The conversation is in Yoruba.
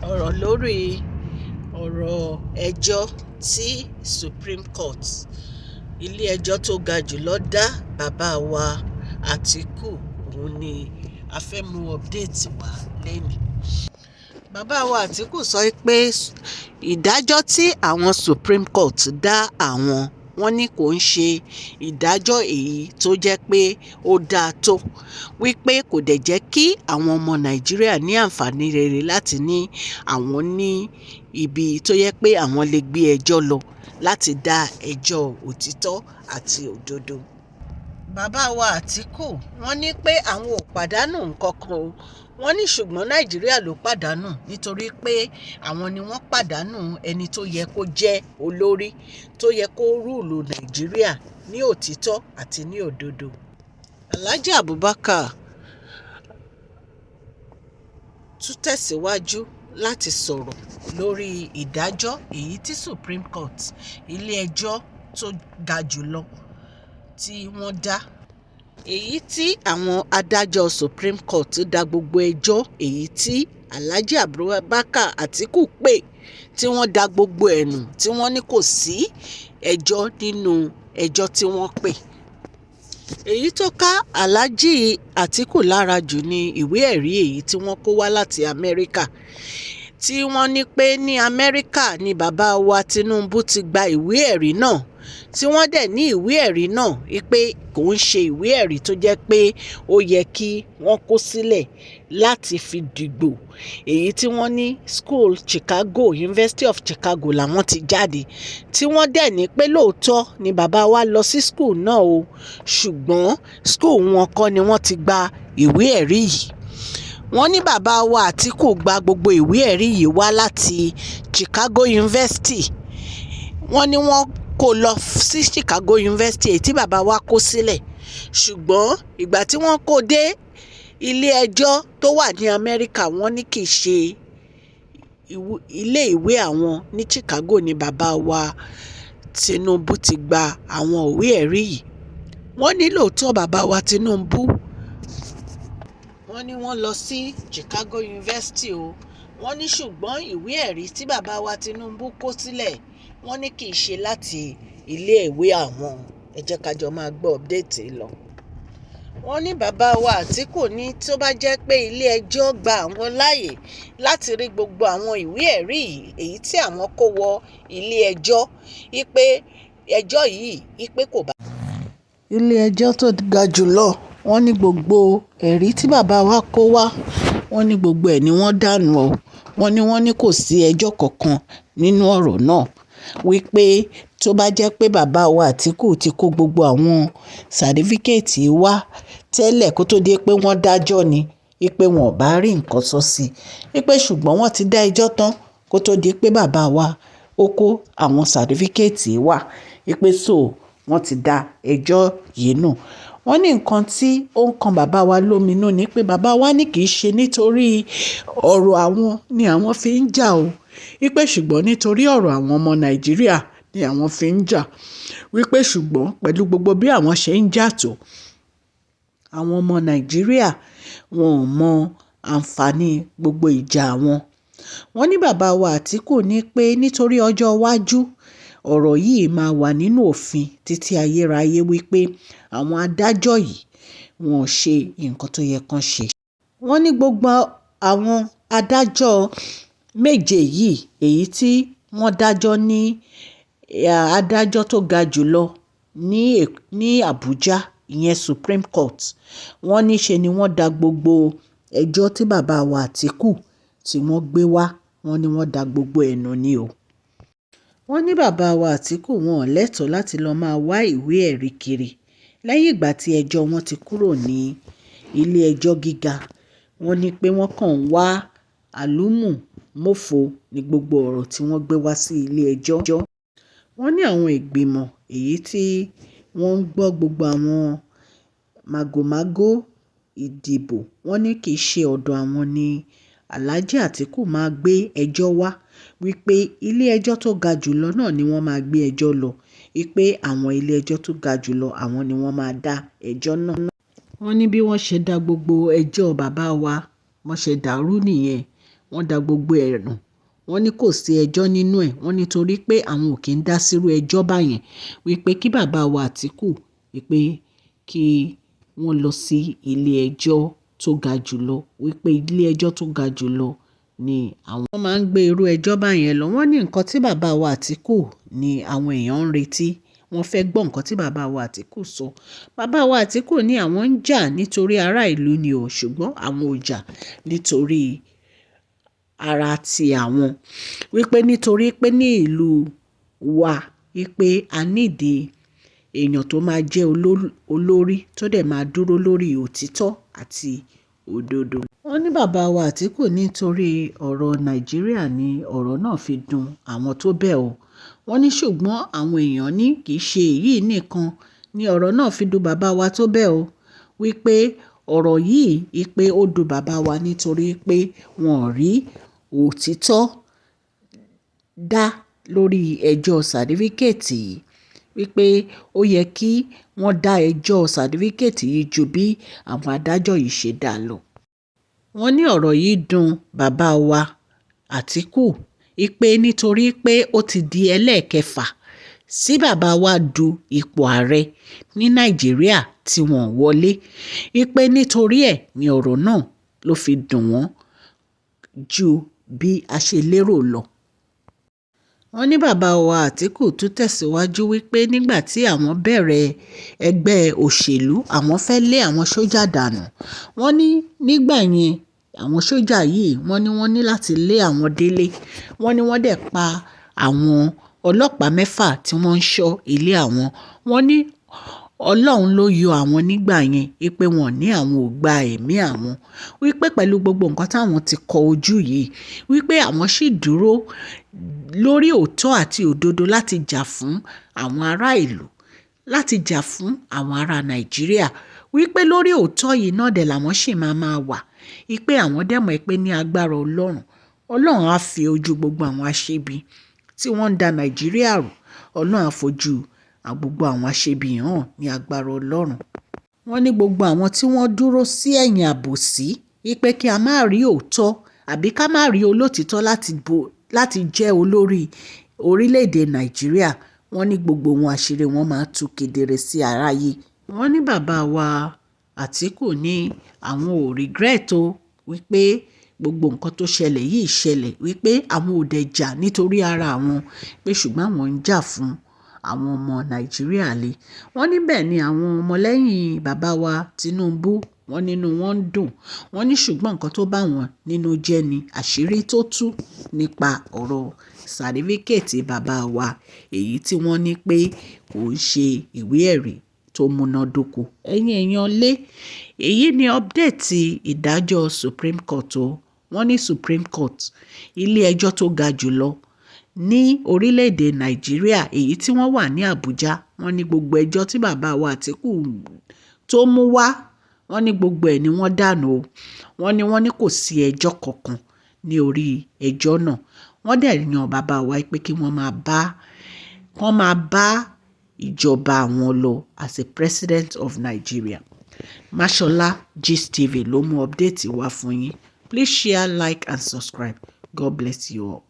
Ọ̀rọ̀ lórí ọ̀rọ̀ ẹjọ́ tí Supreme Court, ilé ẹjọ́ tó ga jù lọ, dá bàbá wa Àtíkù, òun ni a fẹ́ mú update wá lẹ́nu. Bàbá wa Àtíkù sọ pé ìdájọ́ tí àwọn Supreme Court dá àwọn, wọ́n ní kò ń ṣe ìdájọ́ èyí tó jẹ́ pé ó dáa tó, wípé kò dẹ̀ jẹ́ kí àwọn ọmọ Nàìjíríà ní àǹfààní rere láti ní àwọn ní ibi tó yẹ pé àwọn lè gbé ẹjọ́ lọ láti dá ẹjọ́ òtítọ́ àti òdodo. Bàbá wa Àtíkù, wọ́n ní pé àwọn ò pàdánù nǹkan kan o. Wọ́n ní ṣùgbọ́n Nàìjíríà ló pàdánù, nítorí pé àwọn ni wọ́n pàdánù ẹni tó yẹ kó jẹ́ olórí, tó yẹ kó rule Nàìjíríà ní òtítọ́ àti ní òdodo. Alhaji Abubakar tún tẹ̀síwájú láti sọ̀rọ̀ lórí ìdájọ́ èyí tí Supreme Court, ilé ẹjọ́ tó ga jù lọ, tí wọ́n dá, èyí tí àwọn adájọ́ Supreme Court dá gbogbo ẹjọ́ èyí tí Alhaji Abubakar Atiku pè, tí wọ́n dá gbogbo ẹ̀ nù, tí wọ́n ní kò sí ẹjọ́ nínú ẹjọ́ tí wọ́n pè. Èyí tó ká Alhaji Atiku lára jù ní ìwé ẹ̀rí èyí tí wọ́n kó wá láti Amẹ́ríkà, tí wọ́n ní pé ní Amẹ́ríkà ni bàbá wa Tinubu ti gba ìwé ẹ̀rí náà, tí wọ́n dẹ̀ ní ìwé ẹ̀rí náà wípé kò ń ṣe ìwé ẹ̀rí tó jẹ́ pé ó yẹ kí wọ́n kó sílẹ̀ láti fi dìgbò. Èyí tí wọ́n ní school Chicago, University of Chicago làwọn ti jáde, tí wọ́n dẹ̀ ní pé lóòótọ́ ni bàbá wa lọ sí school náà o, ṣùgbọ́n school wọn kọ́ ni wọ́n ti gba ìwé ẹ̀rí yìí. Wọ́n ní bàbá wa Àtíkù gba gbogbo ìwé ẹ̀rí yìí wá láti Chicago University. Wọ́n ní wọ́n kó lọ sí Chicago University, èyí tí bàbá wa kó sílẹ̀, ṣùgbọ́n ìgbà tí wọ́n kó dé ilé ẹjọ́ tó wà ní Amẹ́ríkà, wọ́n ní kì í ṣe ilé ìwé àwọn ní Chicago ni bàbá wa Tinubu ti gba àwọn ìwé ẹ̀rí yìí. Wọ́n ní lóòótọ́ bàbá wa Tinubu, wọ́n ní wọ́n lọ sí Chicago University o. Wọ́n ní ṣùgbọ́n ìwé ẹ̀rí tí bàbá wa Tinubu kó sílẹ̀, wọ́n ní kì í ṣe láti ilé ìwé àwọn. Ẹ jẹ́ ká jọ máa gbọ́ update lọ. Wọ́n ní bàbá wa Àtíkù ní tó bá jẹ́ pé ilé ẹjọ́ gba àwọn láàyè láti rí gbogbo àwọn ìwé ẹ̀rí yìí, èyí tí àwọn kó wọ ilé ẹjọ́, wípé ẹjọ́ yìí, wípé kò bá. Ilé ẹjọ́ tó ga jù lọ, wọ́n ní gbogbo ẹ̀rí tí bàbá wa kó wá, wọ́n ní gbogbo ẹ̀ ni wọ́n dànù ọ́. Wọ́n ní kò sí ẹjọ́ kankan nínú ọ̀rọ̀ náà, wípé tó bá jẹ́ pé bàbá wa Àtíkù ti kó gbogbo àwọn certificate wá tẹ́lẹ̀ kó tó di pé wọ́n dájọ́ ni, wípé wọn ò bá rí nǹkan sọ sí i, wípé ṣùgbọ́n wọ́n ti dá ẹjọ́ tán kó tó di pé bàbá wa ó kó àwọn certificate wá, wípé so wọ́n ti dá ẹjọ́ yìí nù. Wọ́n ní nǹkan tí ó ń kan bàbá wa lóminú ni pé bàbá wa ní kì í ṣe nítorí ọ̀rọ̀ àwọn ni àwọn fi ń jà o, wípé ṣùgbọ́n nítorí ọ̀rọ̀ àwọn ọmọ Nàìjíríà ni àwọn fi ń jà, wípé ṣùgbọ́n pẹ̀lú gbogbo bí àwọn ṣe ń jà tó, àwọn ọmọ Nàìjíríà wọn ò mọ àǹfààní gbogbo ìjà wọn. Wọ́n ní bàbá wa Àtíkù ní pé nítorí ọjọ́ iwájú, ọ̀rọ̀ yìí máa wà nínú òfin títí ayérayé, wípé àwọn adájọ́ yìí, wọn ò ṣe nǹkan tó yẹ kán ṣe. Wọ́n ní gbogbo àwọn adájọ́ méje yìí, èyí tí wọ́n dájọ́ ní adájọ́ tó ga jù lọ ní Abuja, ìyẹn Supreme Court, wọ́n ní ṣe ni wọ́n dá gbogbo ẹjọ́ tí bàbá wa Àtíkù tí wọ́n gbé wá, wọ́n ní wọ́n dá gbogbo ẹ̀ nù ni o. Wọ́n ní bàbá wa Àtíkù, wọn ò lẹ́tọ̀ọ́ láti lọ́ọ́ máa wá ìwé ẹ̀rí kiri lẹ́yìn ìgbà tí ẹjọ́ wọn ti kúrò ní ilé ẹjọ́ gíga. Wọ́n ní pé wọ́n kàn ń wá àlùmọ̀ọ́fọ̀ ní gbogbo ọ̀rọ̀ tí wọ́n gbé wá sí ilé ẹjọ́. Wọ́n ní àwọn ìgbìmọ̀ èyí tí wọ́n ń gbọ́ gbogbo àwọn màgòmágó ìdìbò, wọ́n ní kì í ṣe ọ̀dọ̀ àwọn ní Alhaji Àtíkù máa gbé ẹjọ́ wá, wípé ilé ẹjọ́ tó ga jù lọ náà ni wọ́n máa gbé ẹjọ́ lọ, wípé àwọn ilé ẹjọ́ tó ga jù lọ, àwọn ni wọ́n máa dá ẹjọ́ náà. Wọ́n ní bí wọ́n ṣe dá gbogbo ẹjọ́ bàbá wa, wọ́n ṣe dàrú nìyẹn. Wọ́n da gbogbo ẹ̀ nù. Wọ́n ní kò sí ẹjọ́ nínú ẹ̀. Wọ́n ní torí pé àwọn ò kí ń dá sírú ẹjọ́ báyẹn, wípé kí bàbá wa Àtíkù, wípé kí wọ́n lọ sí ilé ẹjọ́ tó ga jù lọ, wípé ilé ẹjọ́ tó ga jù lọ ni àwọn máa ń gbé irú ẹjọ́ báyẹn lọ. Wọ́n ní nǹkan tí bàbá wa Àtíkù ní àwọn èèyàn ń retí. Wọ́n fẹ́ gbọ́ nǹkan tí bàbá wa Àtíkù sọ. Bàbá wa Àtíkù ní àwọn ń jà nítorí ará ìlú ni o, ṣùgbọ́n àwọn ò jà nítorí ara ti àwọn. Wípé nítorí pé ní ìlú wa, wípé a need èèyàn tó máa jẹ́ olórí tó dẹ̀ máa dúró lórí òtítọ́ àti òdodo. Wọ́n ní bàbá wa Àtíkù nítorí ọ̀rọ̀ Nàìjíríà ni ọ̀rọ̀ náà fi dùn àwọn tó bẹ́ẹ̀ o. Wọ́n ní ṣùgbọ́n àwọn èèyàn ní kì í ṣe èyí nìkan ni ọ̀rọ̀ náà fi dùn bàbá wa tó bẹ́ẹ̀ o. Wípé ọ̀rọ̀ yìí, wípé ó dùn bàbá wa nítorí pé wọ́n rí òtítọ́ dá lórí ẹjọ́ certificate yìí. Wípé ó yẹ kí wọ́n dá ẹjọ́ certificate yìí ju bí àwọn adájọ́ yìí ṣe dá lọ. Wọ́n ní ọ̀rọ̀ yìí dùn bàbá wa Àtíkù, wípé nítorí pé ó ti di ẹlẹ́ẹ̀kẹfà sí bàbá wa du ipò ààrẹ ní Nàìjíríà tí wọ́n wọlé. Wípé nítorí ẹ̀ ní ọ̀rọ̀ náà ló fi dùn wọ́n ju bí a ṣe lérò lọ. Wọ́n ní bàbá wa Àtíkù tún tẹ̀síwájú wípé nígbà tí àwọn bẹ̀rẹ̀ ẹgbẹ́ òṣèlú, àwọn fẹ́ lé àwọn sójà dànù. Wọ́n ní nígbà yẹn, àwọn sójà yìí, wọ́n ní wọ́n ní láti lé àwọn délé. Wọ́n ní wọ́n dẹ̀ pa àwọn ọlọ́pàá 6 tí wọ́n ń ṣọ́ ilé àwọn. Wọ́n ní Ọlọ́run ló yọ àwọn nígbà yẹn, wípé wọ́n ní àwọn ò gba ẹ̀mí àwọn. Wípé pẹ̀lú gbogbo nǹkan táwọn ti kọ ojú yìí, wípé àwọn sì dúró lórí òótọ́ àti òdodo láti jà fún àwọn ará ìlú, láti jà fún àwọn ará Nàìjíríà. Wípé lórí òótọ́ yìí náà dẹ̀ làwọn sì máa máa wà. Wípé àwọn dẹ̀ mọ̀ pé ní agbára Ọlọ́run, Ọlọ́run á fi ojú gbogbo àwọn aṣebi tí wọ́n ń da Nàìjíríà rú. Ọlọ́run á fojú gbogbo àwọn aṣebi hàn ní agbára Ọlọ́run. Wọ́n ní gbogbo àwọn tí wọ́n dúró sí ẹ̀yìn àbòsí, wípé kí a má rí òótọ́ àbí ká má rí olóòtítọ́ láti jẹ́ olórí orílẹ̀-èdè Nàìjíríà. Wọ́n ní gbogbo wọn, àṣírí wọn máa tú kedere sí aráyé. Wọ́n ní bàbá wa Àtíkù ní àwọn ò regret o, wípé gbogbo nǹkan tó ṣẹlẹ̀ yìí ṣẹlẹ̀, wípé àwọn ò dẹ̀ jà nítorí ara àwọn, pé ṣùgbọ́n àwọn ń jà fún àwọn ọmọ Nàìjíríà lé. Wọ́n ní bẹ́ẹ̀ ni àwọn ọmọ lẹ́yìn bàbá wa Tinubu, wọ́n nínú wọn ń dùn. Wọ́n ní ṣùgbọ́n nǹkan tó bá wọn nínú jẹ́ ni àṣírí tó tú nípa ọ̀rọ̀ certificate bàbá wa, èyí tí wọ́n ní pé kò ń ṣe ìwé ẹ̀rí tó múnádóko. Ẹ̀yin èèyàn lé, èyí ni update ìdájọ́ Supreme Court o. Wọ́n ní Supreme Court, ilé ẹjọ́ tó ga jù lọ ní orílẹ̀-èdè Nàìjíríà, èyí tí wọ́n wà ní Abuja. Wọ́n ní gbogbo ẹjọ́ tí bàbá wa Àtíkù tó mú wá, wọ́n ní gbogbo ẹ̀ ni wọ́n dànù o. Wọ́n ní kò sí ẹjọ́ kankan ní orí ẹjọ́ náà. Wọ́n dẹ̀ yan bàbá wa pé kí wọ́n máa bá ìjọba wọn lọ as a president of Nigeria. Mashola Gist TV ló mú update wá fún yín. Please share, like and subscribe. God bless you all.